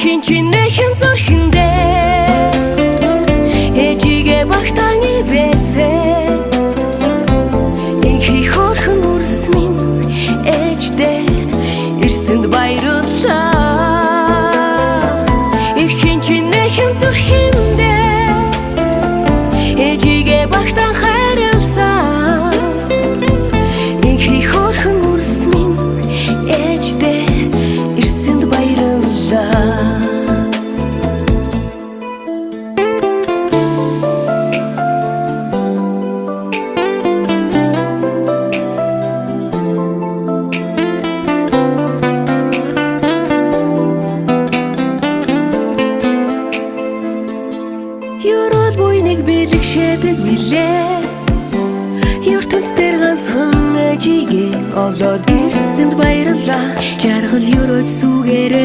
Эрхийн чинь нэхэм зүрхэндээ ээжигээ багтаан ивээсэй. Инхий хөөрхөн үрс минь ээждээ ирсэнд баярлалаа. Эрхийн чинь нэхэм зүрхэндээ ээжигээ багтаан хайрласан. Инхий хөөрхөн үрс минь ээждээ ирсэнд баярлалаа. Ерөөл буйныг бэлгшээдэг билээ. ертөнц дээр ганцхан ээжигээ олоод ирсэнд баярлалаа. Жаргал ерөөд сүгээрээ.